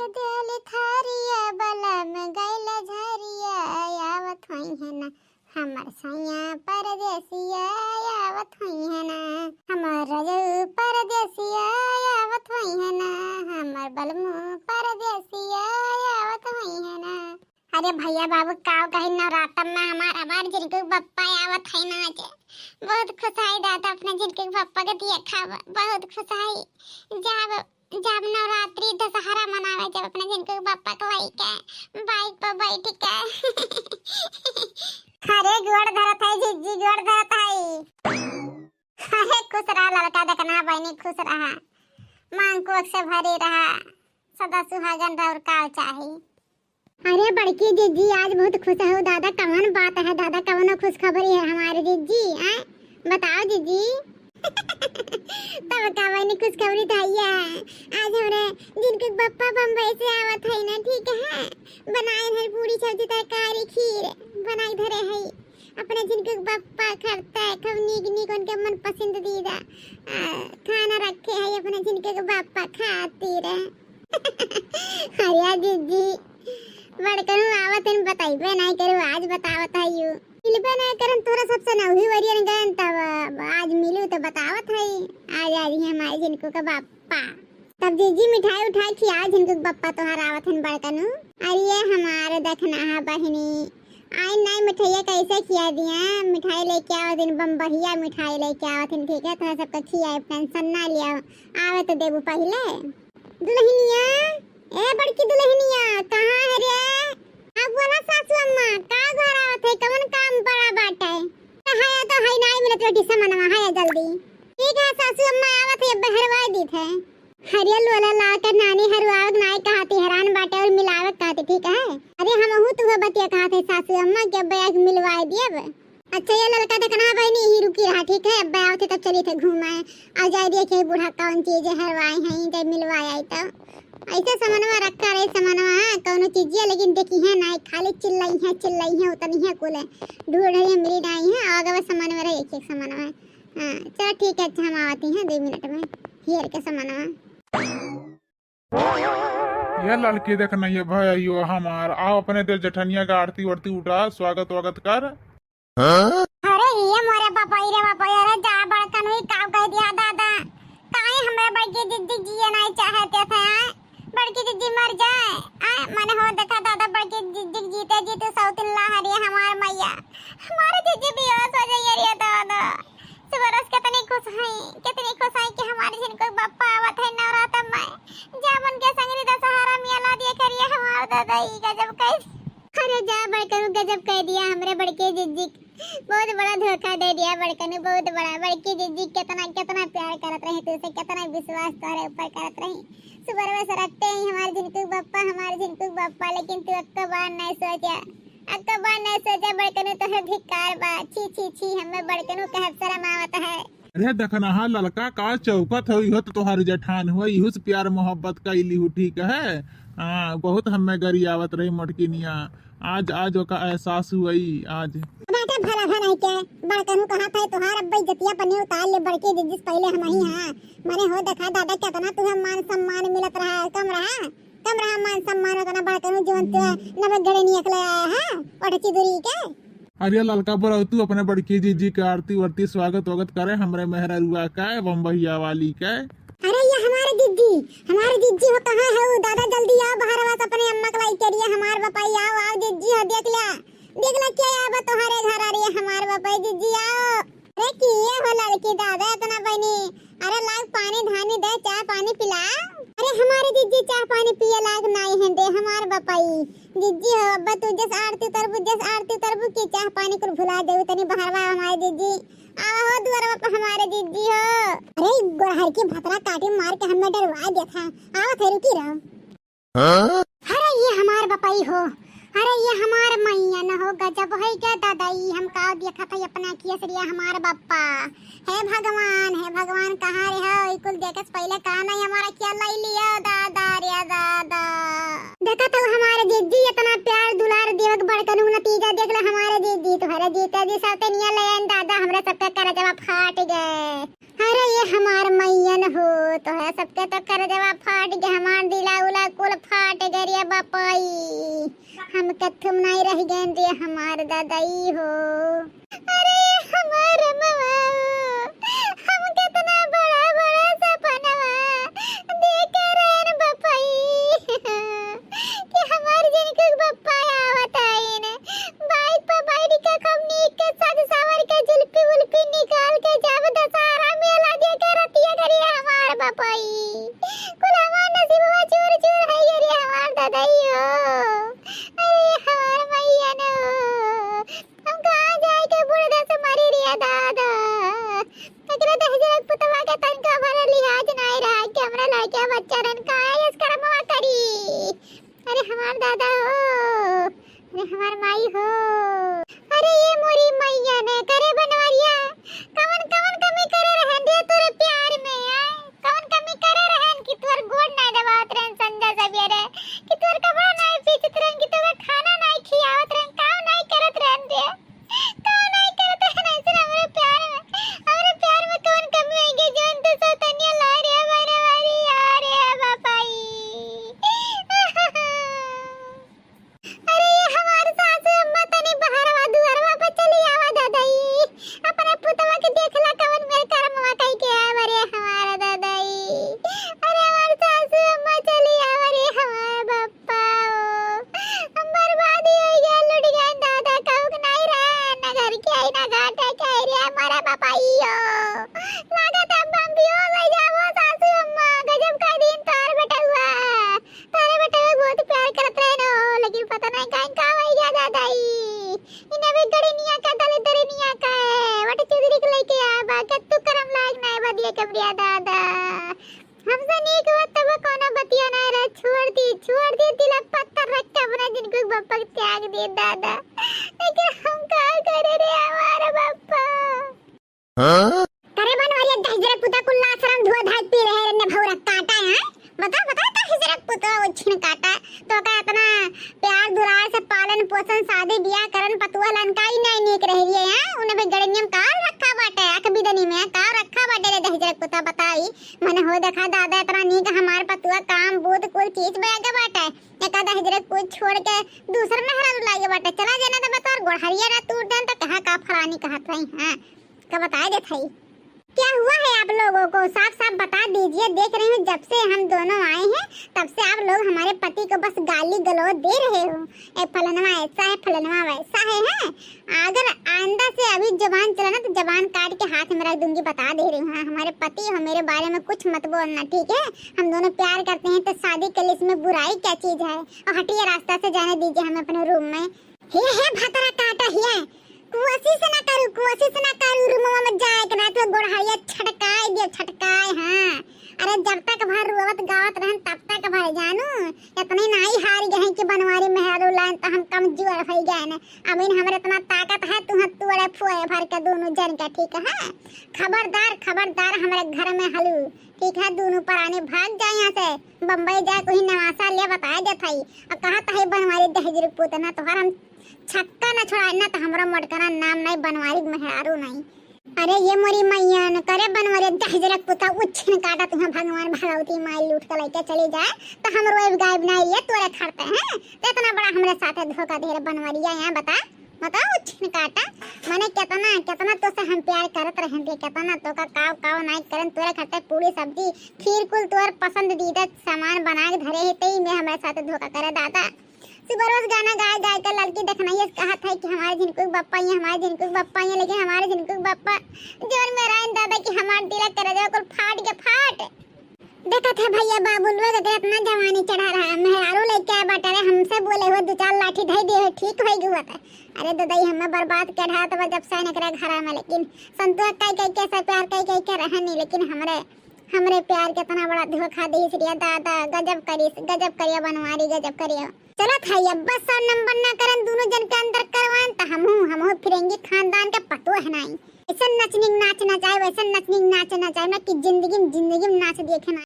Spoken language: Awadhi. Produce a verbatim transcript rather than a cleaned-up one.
दिल थारिया बलम गइल झरिया, आवत होइहैं ना हमर सैया परदेसिया, आवत होइहैं ना हमर रजऊ परदेसिया, आवत होइहैं ना हमर बलमू परदेसिया, आवत होइहैं ना। अरे भइया बाबू, काव कही, नवरात्र में हमार, हमार झिनकू बप्पा आवत है नाचे। बहुत खुश है दादा, अपने झिनकू बप्पा के देखब, बहुत खुश है। जब, जब नवरात्रि दशहरा मनावे, जब अपने झिनकू बप्पा के लइके bike पर बैठ के। अरे गोड़ धरत है जिज्जी, गोड़ धरत है। अरे खुश रहा ललका देखना बहिनी, खुश रहा, मांग कोख से भरी रहा, सदा सुहागन रह, और का चाही। अरे बड़की जिज्जी, आज बहुत खुश हो दादा, कवन बात है दादा, कवनो खुशखबरी है हमारे जिज्जी, आय? बताओ जिज्जी। तब का बहिनी, खुशखबरी तो है, आज हमरे झिनकू बप्पा बम्बई से आवत है ना, ठीक है, बनाए है पूरी सब्जी तरकारी खीर बनाई धरे है, अपने झिनकू बप्पा खरते खूब नीक नीक उनके मन पसंदीदा, आ, खाना रखे है अपने झिनकू बप्पा खातिर। अरे जिज्जी, बड़कनू आवत हन, बतइबे नाहीं करू, आज बतावत है यू। मिलबे नाहीं करन, तोरा सबसे नौही वरियन गयन, तब आज मिलू तो बतावत है। आज आ रही है हमारे झिनकू का बप्पा। तब जिज्जी मिठाई उठाई खियाओ झिनकू बप्पा तोहार आवत हन बड़कनू। अरे ये हमार देखना है बहिनी, आई नाहीं मिठाइया कैसे खिया दिया, मिठाई लेके आवत हन, बम्बहिया मिठाई लेके आवत हन, ठीक है, तोहरा सबका खियाए, tension ना लिया, आवे तो देबू पहिले। दुल्हनिया, ए बड़की दुल्हनिया, कहाँ है रे? हाँ बोला सासू अम्मा, का घर आवत है, कवन काम पड़ा बाटे? तो है तो है, नाई मिलत रोटी समनवा, है जल्दी। ठीक है सासू अम्मा, आवत है, अब हरवाई दीत है। हरिया लोला ला के नानी हरवावक नाई कहती, हैरान बाटे और मिलावक कहती, ठीक है। अरे हमहू तुहे बतिया कहत है सासू अम्मा के अब बैग मिलवाए दियब। अच्छा ये ललका देखना बहिनी, यही रुकी रहा, ठीक है, अब आवत है तब चली थे घूमाए। आ जाए देखिए बूढ़ा कौन चीज हरवाए हैं, जब मिलवाए आई तो। ऐसे समनवा रखा रहे समनवा, हाँ, कौनो चीजिया लेकिन देखी है ना, खाली चिल्लाई है, चिल्लाई है, उतनी है कुल है। ढूंढ रही है, मिली नहीं है, आगे बस समनवा रहे, एक एक समनवा। हाँ, चलो ठीक है, अच्छा हम आवती हैं दो मिनट में, हेर के समनवा। ये लड़की देखना, ये भइयो हमार, आओ अपने दे जेठनिया का आरती वारती उठा, स्वागत वागत कर। हाँ? अरे ये मोरे बपई रे बपई, अरे जा बड़कन हुई, का कह दिया दादा, काहे हमरे बड़की जिज्जी जिए नहीं चाहते थे, आय? बड़की जिज्जी मर जाए, आय? मने हो देखा दादा, बड़की जिज्जी जीते जीते सौतिन लहरिया हमार मैया, हमारे जिज्जी बेहोश हो जाइए रे दादा। सुबह रोज कितनी खुश हैं, कितनी खुश हैं कि हमारे जिनको बप्पा आवत है नवरात्र में। जब उनके संगरी दशहरा मेला दिया करिए हमार दादा, ई गजब कैस-, अरे जा बड़कनू, गजब कह दिया हमरे बड़के जिज्जी। बहुत बड़ा धोखा दे दिया बड़कनू, बहुत बड़ा। बड़की जिज्जी कितना, कितना प्यार करत रहे तुझसे, कितना विश्वास तोहरे ऊपर करत रहे। सुबह से रटते ही हमारे जिनको बप्पा, हमारे जिनको बप्पा, लेकिन तू अक्का बार नहीं सोचा। अक्का बार नहीं सोचा बड़कनू, तोहर धिक्कार बा। छी, छी, छी, हमें बड़कनू कहब शर्म आवत है। अरे देखना हा ललका का चौकत हो, इहो तो तोहार जेठान हो, इहो से प्यार मोहब्बत कइली हूँ, ठीक है। हाँ, बहुत हमें गरियावत रही मोटकिनिया, आज, आज ओका एहसास हुई आज। बाटे भला भा नहीं के, बड़कनू कहा था तोहार अब्बा इज्जतिया पन्नी उतार ले, बड़की जिज्जी से पहले हम ही हाँ। मने हो देखा दादा कितना तुहे मान सम्मान मिलत रहा, कम रहा। कम रहा मान सम्मान ओतना बड़कनू जवन तू नवगढ़ निकले आया है, ओठ चिदुरी के। अरे ललका बुढ़ऊ, तू अपने बड़की जिज्जी के आरती वारती स्वागत वागत करे, हमरे मेहररुआ के, बम्बहिया वाली के। अरे ये हमारे जिज्जी, हमारे जिज्जी हो, कहाँ है वो? दादा जल्दी आओ, बाहर आवाज अपने अम्मा के लाई करिए, हमार बपाई आओ, आओ जिज्जी हो, देख लिया, देख लिया क्या आवा तोहरे घर, अरे हमार बपाई जिज्जी आओ। अरे किए हो लड़की दादा इतना बनी? अरे लाग पानी धानी दे, चाय पानी पिला। अरे हमारे जिज्जी चाय पानी पिए लाग नाई है दे हमार बपाई। जिज्जी हो अब्बा तू जस आरती उतरबू, जस आरती उतरबू की चाय पानी कुल भुला देबू। तनी बहरवा हमारे जिज्जी। आवा हो दुआरवा पर हमारे जिज्जी हो। अरे गोरहर की भतरा काटी मार के हमें डरवा दिया था। आवा थे रुकी रहो। हाँ? अरे ये हमार बपई हो, अरे ये हमार मैया न हो, गजब है क्या दादा, ई हम का देखत है अपना अखिया से, ये हमार बप्पा। हे भगवान, हे भगवान, कहाँ रे हो? ई कुल देखे से पहले का नहीं हमारा अखिया लाई लिया दादा रे दादा। देखत हो हमारे जिज्जी इतना प्यार दुलार देवक बड़कनू नतीजा देख ले हमारे जिज्जी, तुम्हारे जीते जी सौतनिया ले आइन दादा, हमरा सबका करजवा फाट गए। अरे ये हमार मैयन हो, तोहरा सबके तो करजवा फाट गए, हमार दिला उला कुल फाट गए रे बपाई, हम कथुम नाई रह गए रे हमार दादाई हो। अरे हमार मवा, हम कितना बड़ा बड़ा सपनवा देखे रहन बपाई कि हमार जिनकुक बप्पा आवत आइन। बाइक पर बैठ के खूब नीक के सज सवर के जुल्फी उल्फी निकाल के जब दशहरा मेला देखे रतिया करी हमार बपाई। कुल हमार नसीबवा चूर चूर है ये रे हमार दादाई हो। अरे हमार मैया नो, हम कहाँ जाए के बुढ़दा से मरी रे दादा। एकरा दहिजरक पुतवा के तनका भर लिहाज नाई रहा कि हमरा लड़के बच्चा रहन काहे यस करमवा करी। अरे हमार दादा हो, अरे हमार माई हो। अरे ये मोरी मैया ने करे बनवरिया, कवन कवन कमी करे रहन रे तोरे प्यार में, आय? कवन कमी करे रहन कि तोर गोड़ नाई दबावत रहन संझा सवेरे, कि तोर कपड़ा नाई फीचत रहन, कि तोर खाना नाई खियावत रहन, काम नाई करत रहन रे? काम नाई करत रहन ऐसे हमरे प्यार में, हमरे प्यार में कवन कमी होई गई जौन तू सौतनिया ला रे हमारे वाली यार रे बपाई। अरे ये हमार सासू अम्मा तनी बहरवा दुआरवा पे चली आवा दादाई, अपने पुतवा के देखला कवन मेर करमवा कई के आवा रे हमार दादाई। अरे हमार सासू अम्मा चली आवा रे हमार बप्पा ओ। हम बर्बादी होई गए, लुट गए दादा, कहूँ के नाई रहे, ना घर के आई, ना घाट है, कह रे हमारा बपाई हो। लागत है बम भी हो गई जाबो सासू अम्मा, गजब कर दिन तार बेटा हुआ। तारे बेटा बहुत प्यार करत रहे न हो, लेकिन पता नहीं काहे का हो गया दादाई। इन्हें भी गड़िनिया का दलिद्रिनिया का है, वट चुदरी के लेके आ बा, के तू करम लायक नहीं बा दिए कमरिया दादा। हमसे नीक हो तब कोनो बतिया नहीं रहे, छोड़ दी, छोड़ दी, दिल पत्थर रख के अपने जिनको बप्पा के त्याग दिए दादा। लेकिन हम का करे रे हमारा बप्पा। हाँ? करे बनवरिया दहिजरक पुता कुल लाशरम धुआ धाई पी रहे रे ने भौरा काटा है। बता, बता, दहिजरक पुता वो छिन काटा। तो का इतना प्यार दुलार से पालन पोषण शादी ब्याह करन पतुआ लनकाई नहीं नीक रह रही है, हाँ? उन्हें भी गड़नियम का रखा बाटे, अख बिदनी में का रखा बाटे रे दहिजरक पुता बताई। मने हो देखा दादा इतना नीक हमार पतुआ काम बूत कुल चीज बैग बाटे। एका दहिजरक पुत छोड़ के दूसर मेहरारू लागे बाटे। चला जाना तो बता और गोड़हरिया ना टूट देन तो कहा का फलानी कहत रही, हाँ? का बताए देत हई। क्या हुआ है आप लोगों को? साफ साफ बता दीजिए। देख रही हूँ जब से हम दोनों आए हैं तब से आप लोग हमारे पति को बस गाली गलौज दे रहे हो। ए फलनवा ऐसा है, फलनवा वैसा है, हैं? अगर आइंदा से अभी जबान चला ना तो जबान काट के हाथ में रख दूंगी, बता दे रही हूँ। हाँ, हमारे पति हो मेरे बारे में कुछ मत बोलना, ठीक है? हम दोनों प्यार करते हैं तो शादी के लिए इसमें बुराई क्या चीज है? और हटिए रास्ता से, जाने दीजिए हमें अपने रूम में। हे, हे भतरा काटा हे, कोशिश ना करू, कोशिश ना करू रूमवा में जाए के, ना तो गोड़हरिया छटकाए दे, छटकाए, हाँ। अरे जब तक भर रोवत गावत रहन तब तक भर जानू, इतने नाई हार गए कि बनवारी मेहरारू लाइन तो हम कमजोर हो गए न। अब इन हमरे इतना ताकत है, तुह तोड़े फोड़े भर के दोनों जन के, ठीक है? खबरदार, खबरदार हमरे घर में हलू, ठीक है? दोनों परानी भाग जाए यहाँ से, बम्बई जाए कोई नवासा ले बताए देत हई। अब कहा तही बनवारी दहिजरी पूत ना तोहर हम छक्का ना छोड़ा ना तो हमरा मोटकरा नाम नहीं बनवारी मेहरारू नहीं। अरे ये मोरी मैया न करे बनवरिया दहिजरक पुता उच्छिन काटा तुहा भगवान भगवती माई लूट के लेके चली जाए तो हम रोएब गायब नहीं ये तोरे खरते हैं। तो इतना बड़ा हमरे साथे धोखा दे रे बनवरिया यहाँ बता, बताओ उच्छिन काटा। मने कितना कितना तो से हम प्यार करत रहन थे, कितना तो का काव काव नाई करन तोरे खरते पूरी सब्जी खीर कुल तोर पसंदीदा सामान बना के धरे है तई में हमरे साथे धोखा करे दादा। सुबह रोज गाना गाए गाए के लड़की देखना ये कहत है कि हमारे झिनकुक बप्पा ये, हमारे झिनकुक बप्पा ये, लेकिन हमारे झिनकुक बप्पा जोर में राइन दादा कि हमार दिल करे जो कुल फाट के फाट। देखत है भैया बाबू लोग अगर इतना जवानी चढ़ा रहा है, मेहरारू लेके आए बाटे रे, हमसे बोले हो दो चार लाठी धई दे हो, ठीक हो गई होता। अरे दादा ये हमें बर्बाद कर रहा था जब से एकरा घरा में, लेकिन संतुआ कई कई के से प्यार कई कई के रहनी, लेकिन हमरे हमरे प्यार के इतना बड़ा धोखा दीस रिया दादा, गजब करिस, गजब करिया बनवारी, गजब करिया। चलो थाई अब बस और नंबर ना करन, दोनों जन के अंदर करवान त हमहू, हमहू फिरंगी खानदान के पतोह नाई। ऐसन नचनिक नाच नचाए, वैसन नचनिक नाच नचाए, ना कि जिंदगी में, जिंदगी में नाच देखे ना।